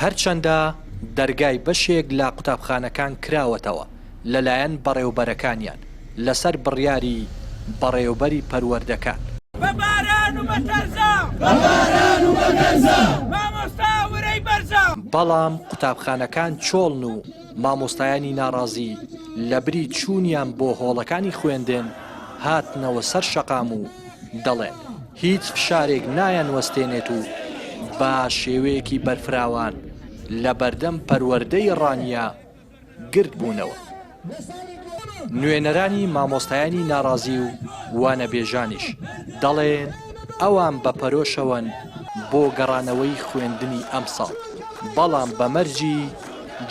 هەرچەندە دەرگای بەشێک لە قوتابخانەکان کراوەتەوە لەلایەن بەڕێوبەرەکانیان لەسەر بڕیاری بەڕێوبەری پەروەردەکان. بە باران و بە تەرزە. بە باران و بە تەرزە. مامۆستا ورەی بەرزە. بەڵام قوتابخانەکان چۆڵن و مامۆستایانی ناڕازی لەبری چوونیان بۆ هۆڵەکانی خوێندن هاتنەوە سەر شەقام و دەڵێن هیچ فشارێک نایانوەستێنێت و بە شێوەیەکی بەرفراوان لەبەردەم پەروەردەی ڕانیە گرد بوونەوە. نوێنەرانی مامۆستایانی ناڕازی و وانەبێژانیش دەڵێن ئەوان بە پەرۆشەوەن بۆ گەڕانەوەی خوێندنی ئەمساڵ، بەڵام بە مەرجی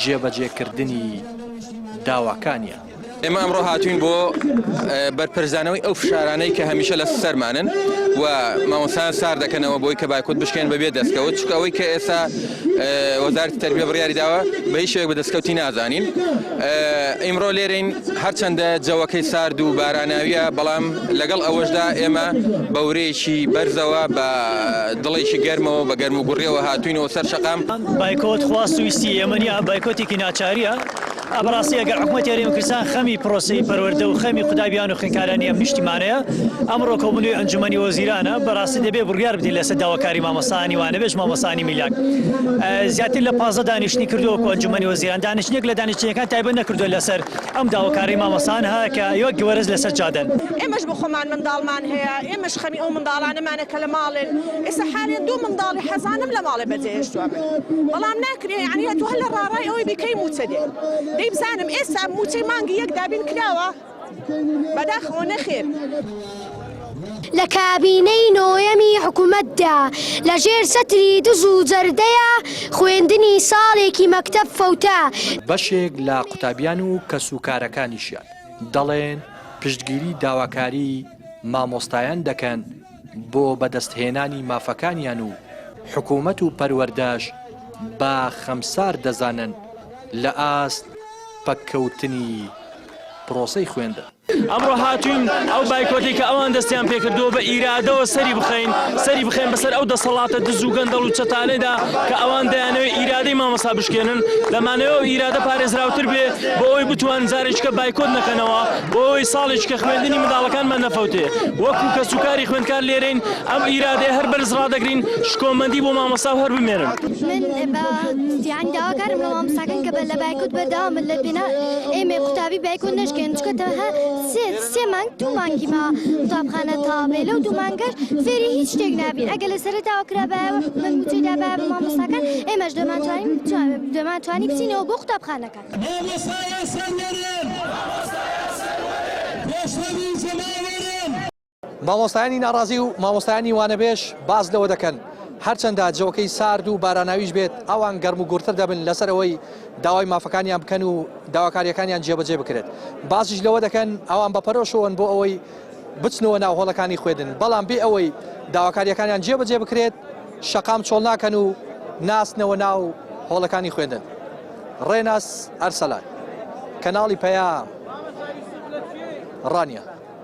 جێبەجێکردنی داواکانیان. ئێمە ئەمڕۆ هاتوین بۆ بەرپەرچدانەوەی ئەو فشارانەی کە هەمیشە لە سەرمانن و مامۆستایان سار دەکەنەوە بۆی کە بایکۆت بشکێن بەبێ دەستکەوت چونکە ئەوەی کە ئێستا وەزارەتی تەربیە بڕیاری داوە بە هیچ شێوەیەک بە دەستکەوتی نازانین ئیمڕۆ لێرەین هەرچەندە جەوەکەی سارد و باراناویە بەڵام لەگەڵ ئەوەشدا ئێمە بە ورەیەکی بەرزەوە بە دڵێکی گەرمەوە بە گەرم و گوڕیەوە هاتوینەوە سەر شەقام. بایکۆت خواست و ویستی ئێمە نییە، بایکۆتێکی ناچارییە. بەڕاستی ئەگەر حکومەتی هەرێمی کوردستان خەمی پرۆسەی پەروەردە و خەمی قوتابیان و خوێندکارانی ئەم نیشتیمانەیە، ئەمڕۆ کۆبوونەوەی ئەنجومەنی وەزیرانە، بەڕاستی دەبێ بڕیار بدرێت لەسەر داواکاری مامۆستایانی وانەبێژ، مامۆستایانی میلاک. زیاتر لە 15 دانیشتنی کردووە وەکو ئەنجومەنی وەزیران، دانیشتنێک لە دانیشتنەکان تایبەت نەکردووە لەسەر ئەم داواکاریی مامۆستایان هە کە یەک وەرز لەسەر جادەن. ئێمەش بۆ خۆمان منداڵمان هەیە، ئێمەش خەمی ئەو منداڵانەمانە کە لە ماڵێن، ئێستا حالێن دوو منداڵی حەزانم لە ماڵێ بەجێهێشتووە من، بەڵام ناکرێ یەعنی ئەتوو هەر لە ڕاڕای ئەوەی بی کەی مووچە دێ، دەی بزانم ئێستا مووچەی مانگی یەک دابین کراوە؟ بەداخەوە نەخێر. لە کابینەی نۆیەمی حکومەتدا لە ژێر چەتری دز و جەردەیا خوێندنی ساڵێکی مەکتەب فەوتا. بەشێک لە قوتابیان و کەسوکارەکانیشیان دەڵێن پشتگیری داواکاریی مامۆستایان دەکەن بۆ بەدەستهێنانی مافەکانیان و حکومەت و پەروەردەش بە خەمسارد دەزانن لە ئاست پەککەوتنی پرۆسەی خوێندن. ئەمڕۆ هاتووین ئەو بایکۆتەی کە ئەوان دەستیان پێکردووە بە ئیرادەوە سەری بخەین، سەری بخەین بەسەر ئەو دەسەڵاتە دز و گەندەڵ و چەتانەدا کە ئەوان دەیانەوێت ئیرادەی مامۆستا بشکێنن، دەمانەوێت ئەو ئیرادە پارێزراوتر بێ بۆ ئەوەی بتوانن جارێکیکە بایکۆت نەکەنەوە، بۆ ئەوەی ساڵێکیکە خوێندنی منداڵەکانمان نەفەوتێ. وەکو کەسوکاری خوێندکار لێرەین، ئەم ئیرادەیە هەر بەرز ڕادەگرین، شکۆمەندی بۆ مامۆستا و هەر بمێنن. من بە یانی داواکارم لە مامۆستاکان کە بە لە بایکۆت بەردەوام بن لە پێناو ئێمەی قوتابی بایکۆت نەشکێنن چونکە تەنها سێ سێ مانگ دوو مانگی ماوە قوتابخانە تەواو بێ لەو دوو مانگەش فێری هیچ شتێک نابین ئەگەر لە سەرەتاوە کرابایە و حکومەت مووچەی دابایە بە مامۆستاکان ئێمەش دەمانتوانی دەمانتوانی بچینەوە بۆ قوتابخانەکان. مامۆستایان سەروەرن. پێشڕەوی جەماوەرن. مامۆستایانی ناڕازی و مامۆستایانی وانەبێژ باس لەوە دەکەن، هەرچەندە جەوەکەی سارد و باراناویش بێت، ئەوان گەرموگوڕتر دەبن لەسەر ئەوەی داوای مافەکانیان بکەن و داواکارییەکانیان جێبەجێ بکرێت. باسیش لەوە دەکەن، ئەوان بە پەرۆشەوەن بۆ ئەوەی بچنەوە ناو هۆڵەکانی خوێندن، بەڵام بێ ئەوەی داواکارییەکانیان جێبەجێ بکرێت، شەقام چۆڵ ناکەن و ناچنەوە ناو هۆڵەکانی خوێندن. ڕێناس ئەرسەلان، کەناڵی پەیام، ڕانیە.